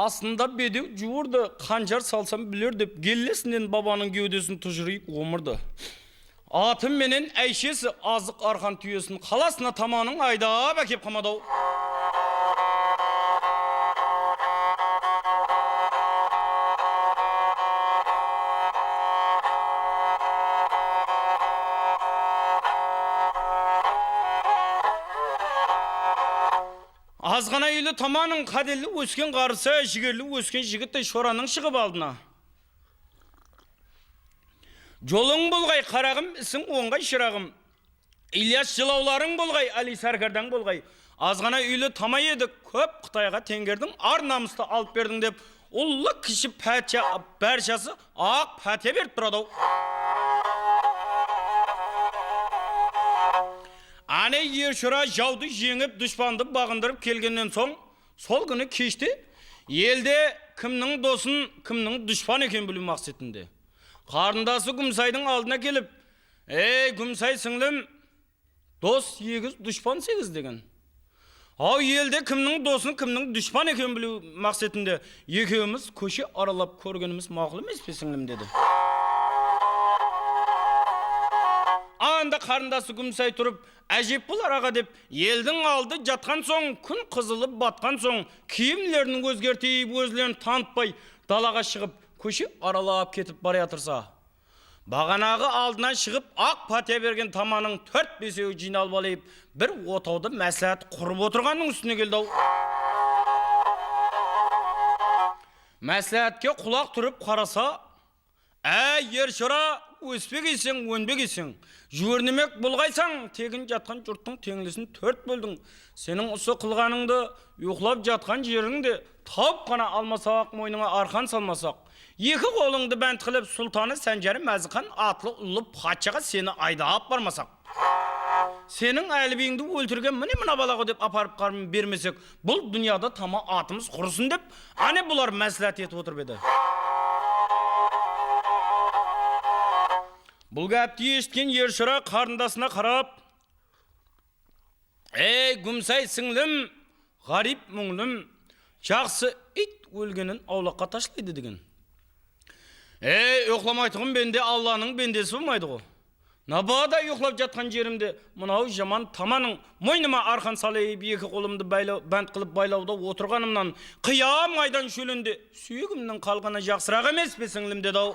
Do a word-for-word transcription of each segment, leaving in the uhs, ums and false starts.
Astında bedew juwırdı, qanjar salsam biler dep, gellesinen babanıń gewdesin tujırıyıp omırdı. Atı menen áyshesi Azıq Arqan túyesin qalasına tamanıń aydap ákep qamadı-aw. Azǵana úyli tamanıń qádelli ósken ǵarrısı, jigerli ósken jigit te Shoranıń shıǵıp aldına. Jolıń bolǵay, qaraǵım, isiń ońǵay, shıraǵım. Ilyas jılawlarıń bolǵay, Áliy Sárkardań bolǵay. Azǵana úyli tamay edik, kóp Qıtayǵa teńgerdiń, ar-namıstı alıp berdiń dep, ullı kishi pátiya, bárshası aq pátiya berip turadı-aw. Áne, Er Shora jawdı jeńip, dushpandı baǵındırıp kelgennen soń, sol kúni keshte elde kimniń dosın, kimniń dushpan eken biliw maqsetinde, qarındası Gúmsaydıń aldına kelip, "Ey, Gúmsay sińlim, dos egiz, dushpan segiz," degen. "Aw, elde kimniń dosın, kimniń dushpan eken biliw maqsetinde, ekewimiz kóshe aralap kórgenimiz maqul emes pe, sińlim?" dedi. Anda qarındası Gúmsay turıp, "Ájep bolar, aǵa," dep, eldiń aldı jatqan soń, kún qızılı batqan soń, kiyimlerin ózgertip, ózlerin tanıtpay, dalaǵa shıǵıp, kóshe aralap ketip barayatırsa, baǵanaǵı aldınan shıǵıp, aq pátiya bergen tamanıń tórt-besewi jıynalıp alıp, bir otawda másláhát qurıp otırǵannıń ústine keldi-aw. Másláhátke qulaq túrip qarasa, "Áy, Er Shora, óspek eyseń, ónbek eyseń. Júwirnemek bolǵaysań, tegin jatqan jurttıń teńlisin tórt bóldiń. Seniń usı qılǵanıńdı uyıqlap jatqan jerińde tawıp ǵana almasaq, moynıńa arqan salmasaq, eki qolıńdı bánt qılıp, sultanı Sánjari Máziqan atlı ullı patshaǵa seni aydap barmasaq, seniń Álibiydi óltirgen mine mına bala ǵo dep aparıp qarmın bermesek, bul dúnyada tama atımız qurısın," dep, áne bular másláhát etip otırıp edi. Bul gápti esitken Er Shora qarındasına qarap, "Ey, Gúmsay sińlim, ǵárip múńlim, jaqsı iyt ólgenin awlaqqa tashlaydı," degen. "Ey, uyıqlamaytuǵın bende Allanıń bendesi bolmaydı ǵo. Nabada uyıqlap jatqan jerimde mınaw jaman tamanıń moynıma arqan salayıp, eki qolımdı baylaw, bánt qılıp baylawda otırǵanımnan qıya maydan shólinde súyegimniń qalǵanı jaqsıraq emes pe, sińlim?" dedi-aw.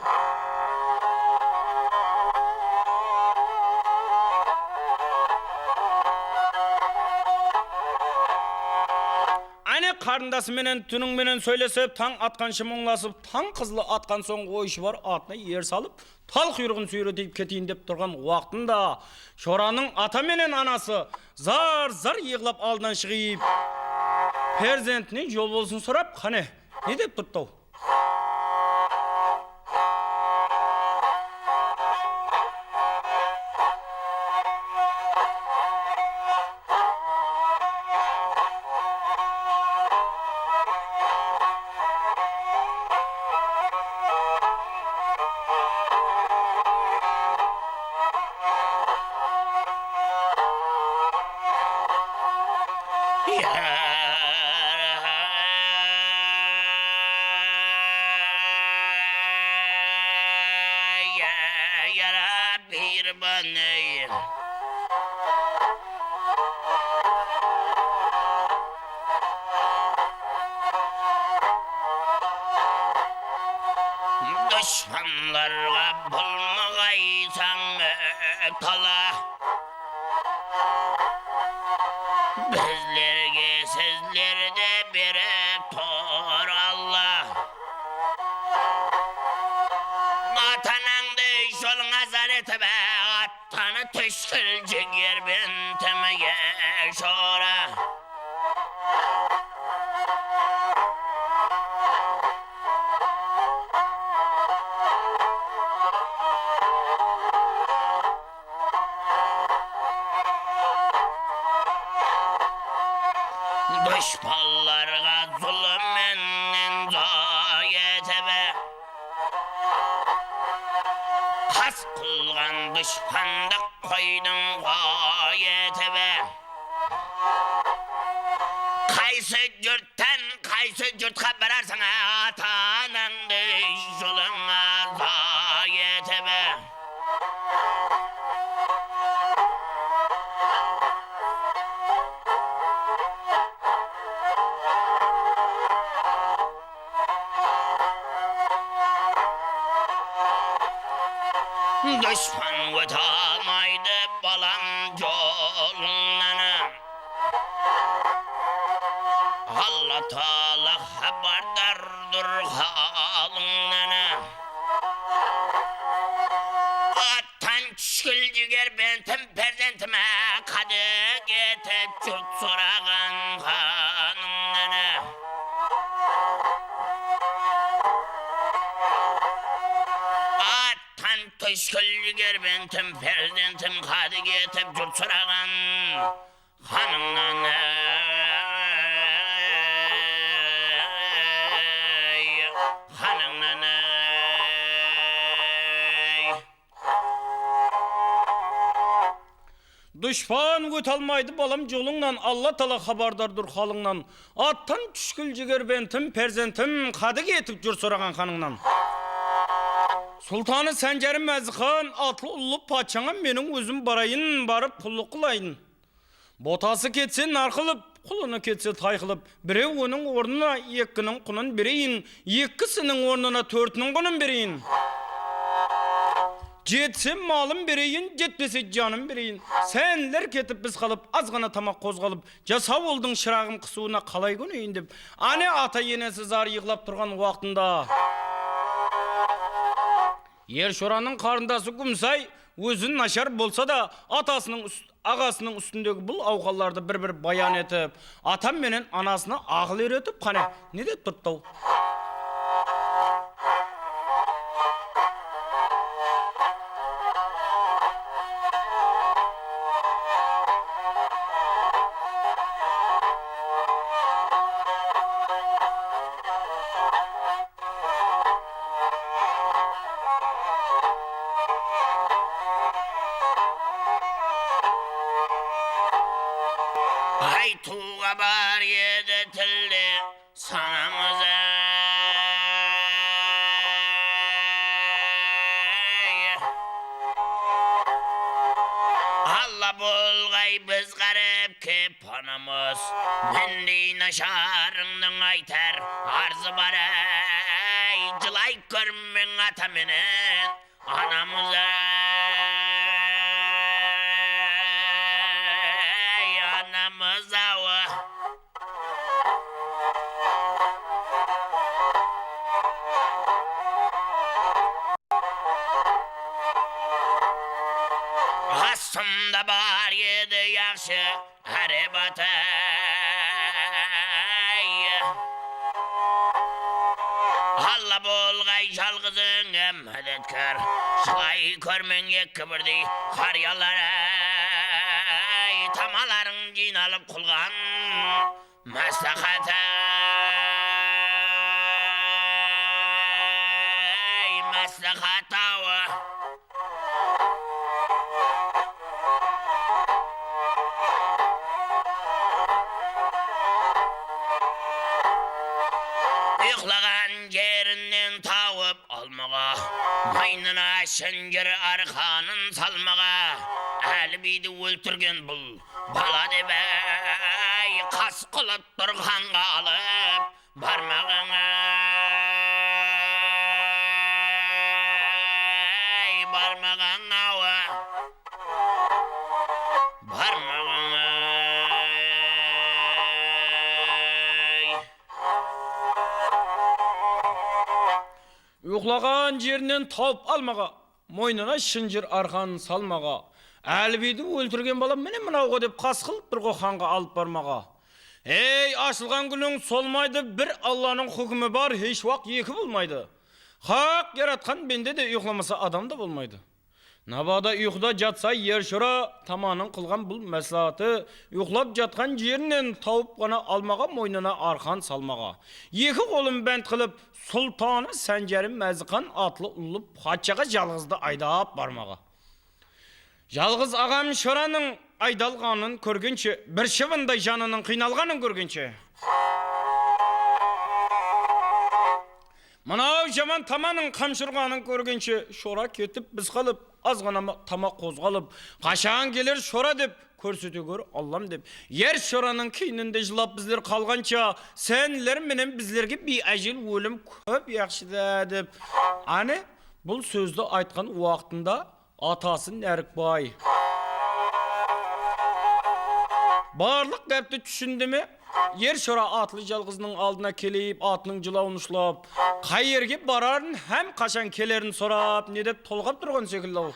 Áne, qarındası menen túniń menen sóylesip, tań atqansha muńlasıp, tań qızılı atqan soń, oyshıbar atına er salıp, tal quyruǵın súyretip keteyin dep turǵan waqtında, Shoranıń ata menen anası zar-zar yıǵlap aldınan shıǵıp, perzentinen jol bolsın sorap, qáne, ne dep turıptı-aw? Mehriban ey. Duspanlarǵa bolmaǵaysań múbtala. Bizlerge sizlerdi berip tur Alla. Ata-anańdı jolıńa zar etip, at Tanı túshkil jiger bentime Shora. Dushpanlarǵa zulım menen zoy etip, qas qılǵan dushpandı qoydıń ǵoy etip. Qaysı jurttan Qaysı jurtqa bararsań, ata-anańdı jolıńa zaya etip. Dushpan óte almaydı, balam, jolıńnan. Alla taala xabardardur halıńnan. Attan túshkil, jigerbentim, perzentime qádig etip, jurt soraǵan xanıńnan. Attan túshkil, jigerbentim, perzentim, qádig etip, jurt soraǵan xanıńnan, ey, xanıńnan, ey. Dushpan óte almaydı, balam, jolıńnan, Alla taala xabardardur halıńnan. Attan túshkil, jigerbentim, perzentim, qádig etip, jurt soraǵan xanıńnan. Sultanı Sánjari Máziqan atlı ullı patshańa meniń ózim barayın, barıp qullıq qılayın. Botası ketse nar qılıp, qulını ketse tay qılıp, birew onıń ornına ekkiniń qunın bereyin, ekkisiniń ornına tórtiniń qunın bereyin. Jetse malım bereyin, jetpese janım bereyin. Sánler ketip biz qalıp, azǵana tamaq qozǵalıp, jasawıldıń shıraǵım qısıwına qalay kóneyin dep, áne ata-enesi zar yıǵlap turǵan waqtında Ershoranıń qarındası Gúmsay ózi nashar bolsa da, atasınıń úst-, aǵasınıń ústindegi bul awqallardı bir-bir bayan etip, atam menen anasına aqıl úyretip, qáne, ne dep turıptı-aw? Aytıwǵa bar edi tilde sanamız, ey. Alla bolǵay, biz ǵárip kep panamız. Mendey nasharıńnıń aytar arzı bar, ey. Jılay kórmeń ata menen anamız, ey, anamız-aw. Astımda bar edi yaqshı árebat, ey. Alla bolǵay jalǵızıńa mádetkar, jılay kórmeń eki birdey qarıyalar, ey. Tamalarıń jıynalıp qılǵan másláhát, ey, másláhát-aw. Uyıqlaǵan jerinen tawıp almaǵa, moynına shınjır arqanın salmaǵa. Álibiydi óltirgen bul bala dep, ey, qas qılıp turǵanǵa alıp barmaǵań, ey, barmaǵań-aw. Barmaǵań, ey. Uyıqlaǵan jerinen tawıp almaǵa, moynına shınjır arqanın salmaǵa. Álibiydi óltirgen bala mine mınawǵa dep qas qılıp turǵo xanǵa alıp barmaǵa. Ey, ashılǵan gúliń solmaydı, bir Allanıń húkimi bar, hesh waq eki bolmaydı. Haq yaratqan bende de uyıqlamasa adam da bolmaydı. Nabada uyqıda jatsa Ershora, tamanıń qılǵan bul másláháti, uyqılap jatqan jerinen tawıp ǵana almaǵa, moynına arqan salmaǵa. Eki qolın bánt qılıp, sultanı Sánjari Máziqan atlı ullı patshaǵa jalǵızdı aydap barmaǵa. Jalǵız aǵam Shoranıń aydalǵanın kórgenshe, bir shıbınday janınıń qıynalǵanın kórgenshe. jaman tamanıń qamshı urǵanın kórgenshe, shora ketip biz qalıp, azǵana ma-, tamaq qozǵalıp, qashan keler shora dep, kórsete gór Allam dep. Er shoranıń keyninde jılap bizler qalǵansha, senler menen bizlerge biyájel ólim kóp yaqshı-dá dep. Áne, bul sózdi aytqan waqtında atası Nárikbay barlıq gápti túsindi me? Er shora atlı jalǵıznıń aldına kelip, atınıń jılawın uslap, qayerge bararın hám qashan kelerin sorap, ne dep tolǵap turǵan sekilli-aw.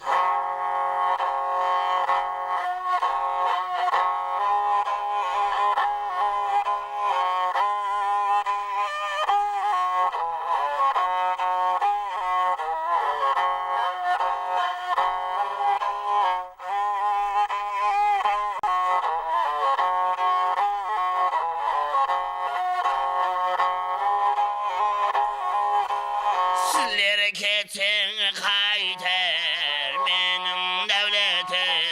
Sizler ketseń qaytar meniń dáwletim.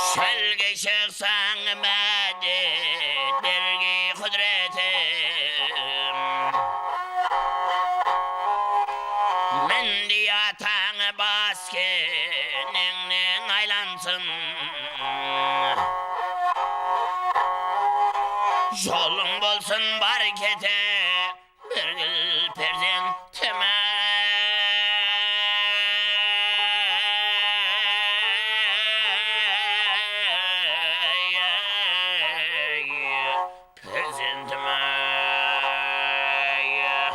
Shólge shıqsań mádet bergey qúdiretim. Mendey atań bas keneńnen aylansın. Jolıń bolsın bar kete bergil perzentim-áy. Perzentim-áy.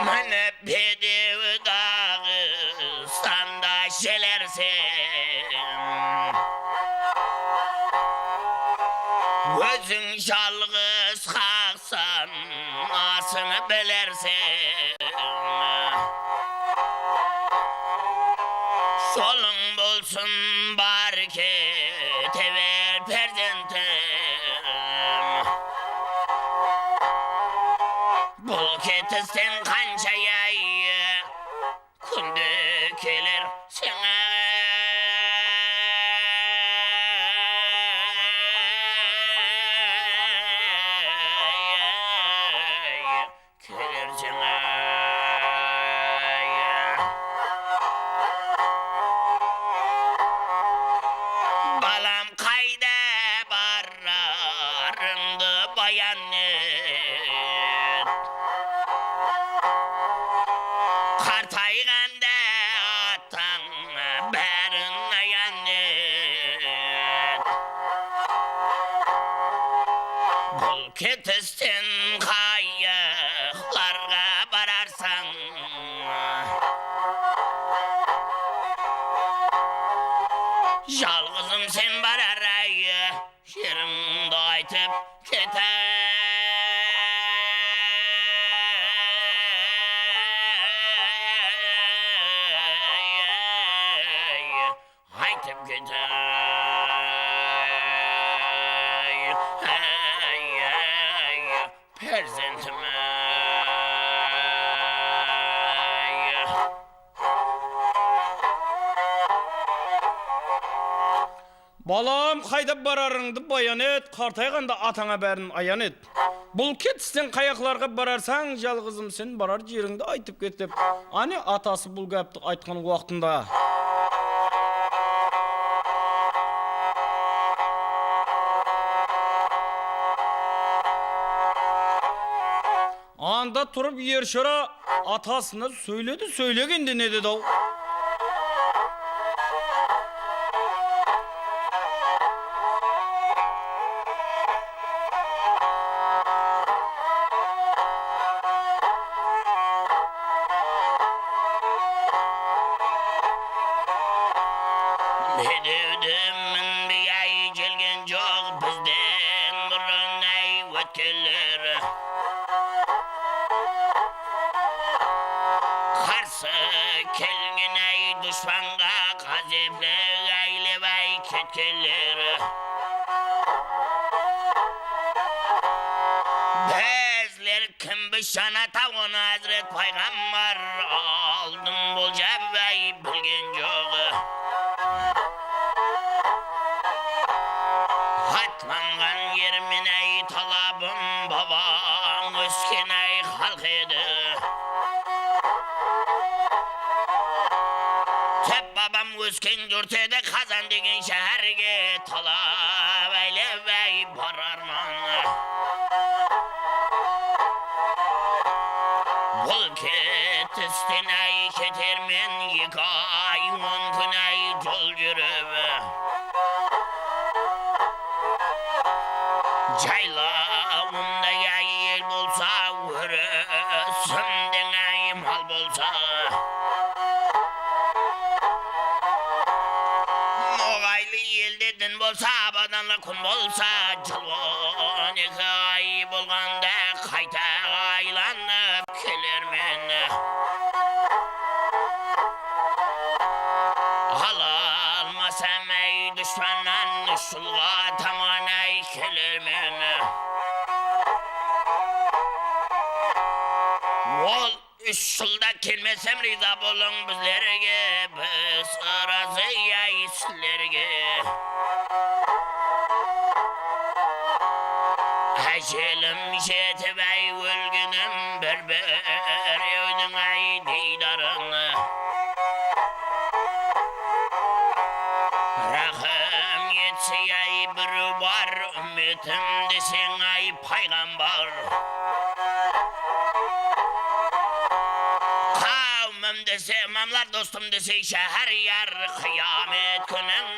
Mine bedew Daǵıstanda jelerseń, óziń jalǵız qaq san asını bilerseń. Jolıń bolsın bar kete ber, perzentim. Bul ketisten qansha ay kúnde keler sen-áy. Keler sen-áy. Balam, qayda bararıńdı bayan et. Qartayǵanda atań bárin ayan et. Bul ketisten qayaqlarǵa bararsań? Jalǵızım sen barar-áy, jerińdi aytıp ket-áy. Aytıp ket-áy, áy, áy, perzentim-áy. Balam, qaydap bararıńdı bayan et, qartayǵanda atańa bárin ayan et. Bul ketisten qayaqlarǵa bararsań, jalǵızım sen barar jerińdi aytıp ket, dep. Áne, atası bul gápti aytqan waqtında anda turıp er shora atasına sóyledi, sóylegende ne dedi-aw? Bedewdi minbey-áy kelgen joq bizden burın-áy ótkenler. Qarsı kelgen-áy dushpanǵa ǵázepli áylep-áy ketkenler. Bizler kimbiz, janata onı Házret payǵambar aldın boljap-áy bilgen joq. Túsken-áy xalıq edi. Tep babam ósken jurt edi, Qazan degen sháhárge talap áylep-áy bararman. Bul ketisten-áy ketermen eki ay, on kún-áy jol júrip. Jaylawımda-áy el bolsa, órisimde-áy mal bolsa. Noǵaylı elde din bolsa, abadanlı kún bolsa, jıl on eki ay bolǵanda qayta aylanıp kelermen. Ala almasam-áy dushpannan, úsh jılǵa taman-áy kelermen. Ol úsh jılda kelmesem, riyza bolıń bizlerge, biz ırazı-áy sizlerge. Ájelim jetip-áy ólgenim, bir-birewdiń-áy diydarın. Raxım etse-áy birew bar, úmmetim deseń-áy payǵambar. Qáwimim dese imamlar, dostım dese sháhriyar, qıyamet kúniń